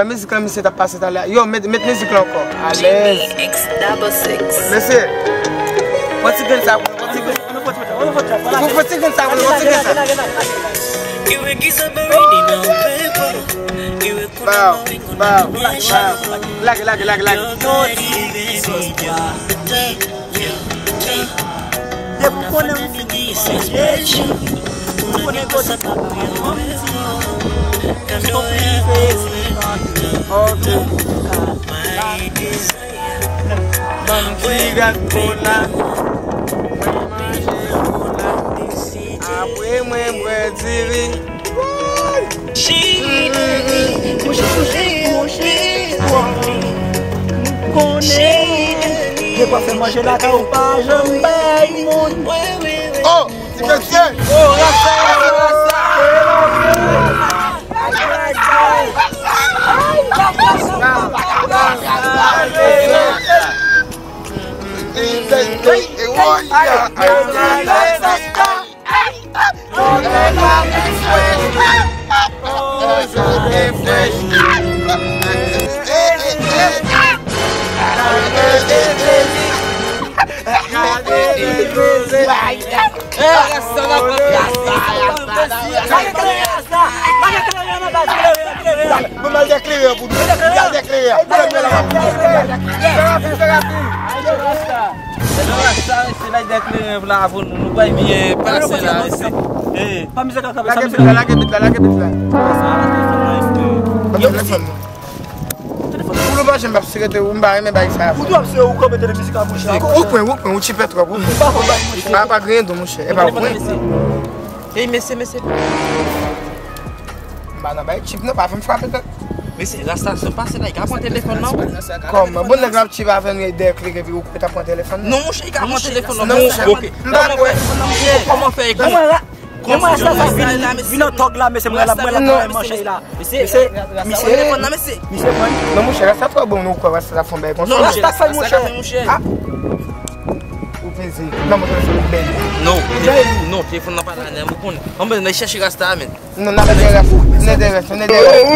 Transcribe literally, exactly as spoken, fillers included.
Mizik lan misye t ap pase talè a. Yo, met, met mizik lan ankò. Alèz. Mesye, pran ti grenn sa pou nou, pran ti grenn. Pran, pran ti grenn sa pou nou, pran ti grenn sa. Bow, bow, bow. Lage, lage, lage, lage. Depi w konnen m fini se Jezi, ou konnen kote m ap pran m ti konplife. Ok. Bann ti gad kola, mwen manje kola, apre mwen bwè diri. Mouche, mouche, mouche, mouche. Konnen, depi w ap fè manje lakay ou pa janm bay moun. Oh, ti mesye. Oh, rasta, rasta. Bon, m al dèklere pou nou. M al dèklere. Fè rapid, fè rapid. Fè rapid. Se nan rasta, mesye, lay dèklere la pou nou. Nou bay byen pase la, mesye. Lage bit la, lage bit la, lage bit la. Ban m telefòn mwen. Pou nou pa janm ap sirete, ou m pa renmen bay sa. Ou tou ap sire, ou kanpe tande mizik la, monchè. Ou pran, ou pran, ou chipè twòp, ou pran. Pa, pa griyen do, monchè. E pa ou pran. Ey, mesye, mesye. M pa nan bay chip, non, pa fè m frape tèt. Mesye, rasta, se pase la, li ka pran telefòn nan. Kòman? Bon, nèg la ap chip avè nou, e dèyè klere, epi ou kwè t ap pran telefòn nan? Non, monchè, li ka pran telefòn nan. Non, monchè, ok. M pa kwè. Kòman fè? Kòman fè? Kòman rasta sa vin, vin an tòg la, mesye, mwen la, mwen la, mwen manchè la. Mesye, mesye, misye pran. Non, monchè, rasta twò bon, nou kwè rasta ta fè yon bagay konsa. Non, rasta fè, monchè. Ah. Ou peze. Non, mwen telefòn ou bèl. Non, telefòn, non, telefòn nan pa la, non, ou konn. Ann bezwen chèche rasta a, men. Non, n ap gen rasta. N ap gen rasta, n ap gen rasta.